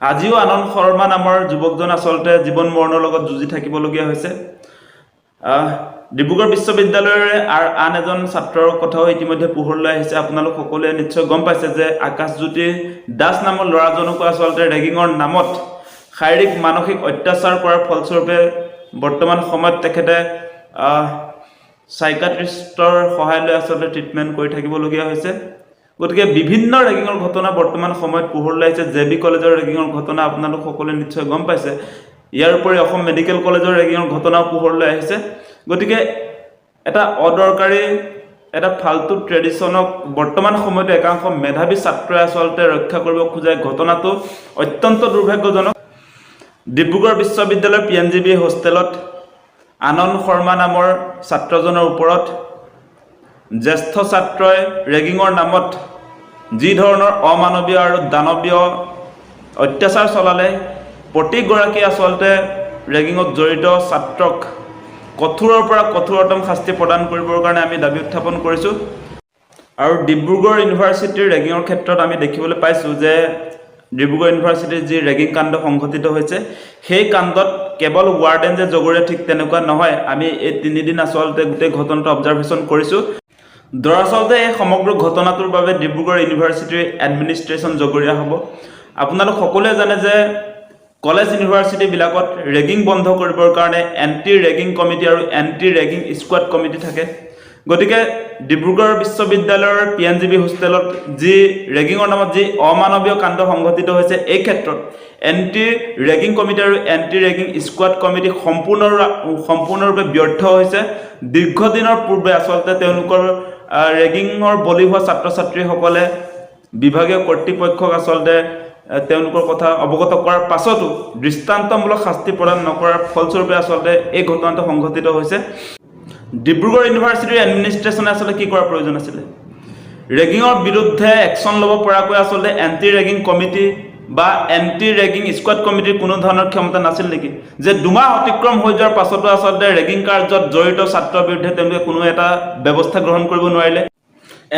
আজিও আনন্দ শৰ্মা নামৰ যুৱকজন আচলতে জীৱন মৰণৰ লগত যুঁজি থাকিবলগীয়া হৈছে। ডিব্ৰুগড় বিশ্ববিদ্যালয়ৰে আন এজন ছাত্ৰৰ কথাও ইতিমধ্যে পোহৰলৈ আহিছে। আপোনালোক সকলোৱে নিশ্চয় গম পাইছে যে আকাশজ্যোতি দাস নামৰ ল'ৰাজনকো আচলতে ৰেগিঙৰ নামত শাৰীৰিক, মানসিক অত্যাচাৰ কৰাৰ ফলস্বৰূপে বৰ্তমান সময়ত তেখেতে চাইকাট্ৰিষ্টৰ সহায় লৈ আচলতে ট্ৰিটমেণ্ট কৰি থাকিবলগীয়া হৈছে। গতিকে বিভিন্ন ৰেগিঙৰ ঘটনা বৰ্তমান সময়ত পোহৰলৈ আহিছে। জে বি কলেজৰ ৰেগিঙৰ ঘটনা আপোনালোক সকলোৱে নিশ্চয় গম পাইছে। ইয়াৰ উপৰি অসম মেডিকেল কলেজৰ ৰেগিঙৰ ঘটনাও পোহৰলৈ আহিছে। গতিকে এটা অদৰকাৰী, এটা ফাল্টু ট্ৰেডিশ্যনক বৰ্তমান সময়ত একাংশ মেধাৱী ছাত্ৰই আচলতে ৰক্ষা কৰিব খোজা ঘটনাটো অত্যন্ত দুৰ্ভাগ্যজনক। ডিব্ৰুগড় বিশ্ববিদ্যালয়ৰ পি এন জি বি হোষ্টেলত আনন্দ শৰ্মা নামৰ ছাত্ৰজনৰ ওপৰত জ্যেষ্ঠ ছাত্ৰই ৰেগিঙৰ নামত যি ধৰণৰ অমানৱীয় আৰু দানৱীয় অত্যাচাৰ চলালে, প্ৰতিগৰাকী আচলতে ৰেগিঙত জড়িত ছাত্ৰক কঠোৰৰ পৰা কঠোৰতম শাস্তি প্ৰদান কৰিবৰ কাৰণে আমি দাবী উত্থাপন কৰিছোঁ। আৰু ডিব্ৰুগড় ইউনিভাৰ্চিটিৰ ৰেগিঙৰ ক্ষেত্ৰত আমি দেখিবলৈ পাইছোঁ যে ডিব্ৰুগড় ইউনিভাৰ্চিটিৰ যি ৰেগিং কাণ্ড সংঘটিত হৈছে, সেই কাণ্ডত কেৱল ৱাৰ্ডেন যে জগৰীয়া, ঠিক তেনেকুৱা নহয়। আমি এই 3 দিন আচলতে গোটেই ঘটনাটো অবজাৰভেশ্যন কৰিছোঁ। দৰাচলতে এই সমগ্ৰ ঘটনাটোৰ বাবে ডিব্ৰুগড় ইউনিভাৰ্চিটিৰ এডমিনিষ্ট্ৰেশ্যন জগৰীয়া হ'ব। আপোনালোক সকলোৱে জানে যে কলেজ, ইউনিভাৰ্চিটিবিলাকত ৰেগিং বন্ধ কৰিবৰ কাৰণে এণ্টি ৰেগিং কমিটি আৰু এণ্টি ৰেগিং স্কোৱাড কমিটি থাকে। গতিকে ডিব্ৰুগড় বিশ্ববিদ্যালয়ৰ পি এন জি বি হোষ্টেলত যি ৰেগিঙৰ নামত যি অমানৱীয় কাণ্ড সংঘটিত হৈছে, এই ক্ষেত্ৰত এণ্টি ৰেগিং কমিটি আৰু এণ্টি ৰেগিং স্কোৱাড কমিটি সম্পূৰ্ণৰূপে ব্যৰ্থ হৈছে। দীৰ্ঘদিনৰ পূৰ্বে আচলতে তেওঁলোকৰ ৰেগিঙৰ বলি হোৱা ছাত্ৰ ছাত্ৰীসকলে বিভাগীয় কৰ্তৃপক্ষক আচলতে তেওঁলোকৰ কথা অৱগত কৰাৰ পাছতো দৃষ্টান্তমূলক শাস্তি প্ৰদান নকৰাৰ ফলস্বৰূপে আচলতে এই ঘটনাটো সংঘটিত হৈছে। ডিব্ৰুগড় ইউনিভাৰ্চিটিৰ এডমিনিষ্ট্ৰেশ্যনে আচলতে কি কৰাৰ প্ৰয়োজন আছিলে? ৰেগিঙৰ বিৰুদ্ধে একশ্যন ল'ব পৰাকৈ আচলতে এণ্টি ৰেগিং কমিটি বা এণ্টি ৰেগিং স্কোৱাড কমিটিৰ কোনো ধৰণৰ ক্ষমতা নাছিল নেকি যে 2 মাহ অতিক্ৰম হৈ যোৱাৰ পাছতো আচলতে ৰেগিং কাৰ্যত জড়িত ছাত্ৰৰ বিৰুদ্ধে তেওঁলোকে কোনো এটা ব্যৱস্থা গ্ৰহণ কৰিব নোৱাৰিলে?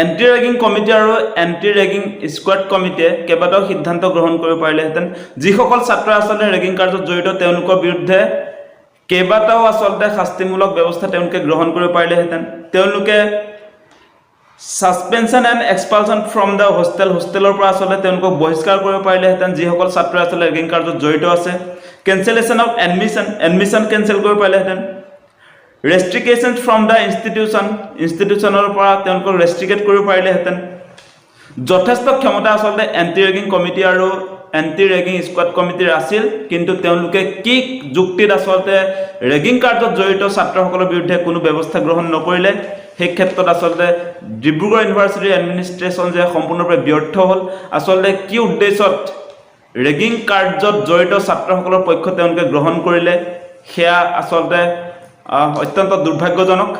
এণ্টি ৰেগিং কমিটি আৰু এণ্টি ৰেগিং স্কোৱাড কমিটিয়ে কেইবাটাও সিদ্ধান্ত গ্ৰহণ কৰিব পাৰিলেহেঁতেন। যিসকল ছাত্ৰ আচলতে ৰেগিং কাৰ্যত জড়িত, তেওঁলোকৰ বিৰুদ্ধে কেইবাটাও আচলতে শাস্তিমূলক ব্যৱস্থা তেওঁলোকে গ্ৰহণ কৰিব পাৰিলেহেঁতেন। তেওঁলোকে suspension and expulsion from the hostel, হোষ্টেলৰ পৰা আচলতে তেওঁলোকক বহিষ্কাৰ কৰিব পাৰিলেহেঁতেন, যিসকল ছাত্ৰ আচলতে ৰেগিং কাৰ্যত জড়িত আছে। Cancellation of admission, admission cancel কৰিব পাৰিলেহেঁতেন। ৰেষ্ট্ৰিকেশ্যন ফ্ৰম the institution, ইনষ্টিটিউশ্যনৰ পৰা তেওঁলোকক ৰেষ্ট্ৰিকেট কৰিব পাৰিলেহেঁতেন। যথেষ্ট ক্ষমতা আচলতে এণ্টি ৰেগিং কমিটি আৰু এণ্টি ৰেগিং স্কোৱাড কমিটিৰ আছিল। কিন্তু তেওঁলোকে কি যুক্তিত আচলতে ৰেগিং কাৰ্যত জড়িত ছাত্ৰসকলৰ বিৰুদ্ধে কোনো ব্যৱস্থা গ্ৰহণ নকৰিলে, সেই ক্ষেত্ৰত আচলতে ডিব্ৰুগড় ইউনিভাৰ্চিটিৰ এডমিনিষ্ট্ৰেশ্যন যে সম্পূৰ্ণৰূপে ব্যৰ্থ হ'ল, আচলতে কি উদ্দেশ্যত ৰেগিং কাৰ্যত জড়িত ছাত্ৰসকলৰ পক্ষ তেওঁলোকে গ্ৰহণ কৰিলে, সেয়া আচলতে অত্যন্ত দুৰ্ভাগ্যজনক।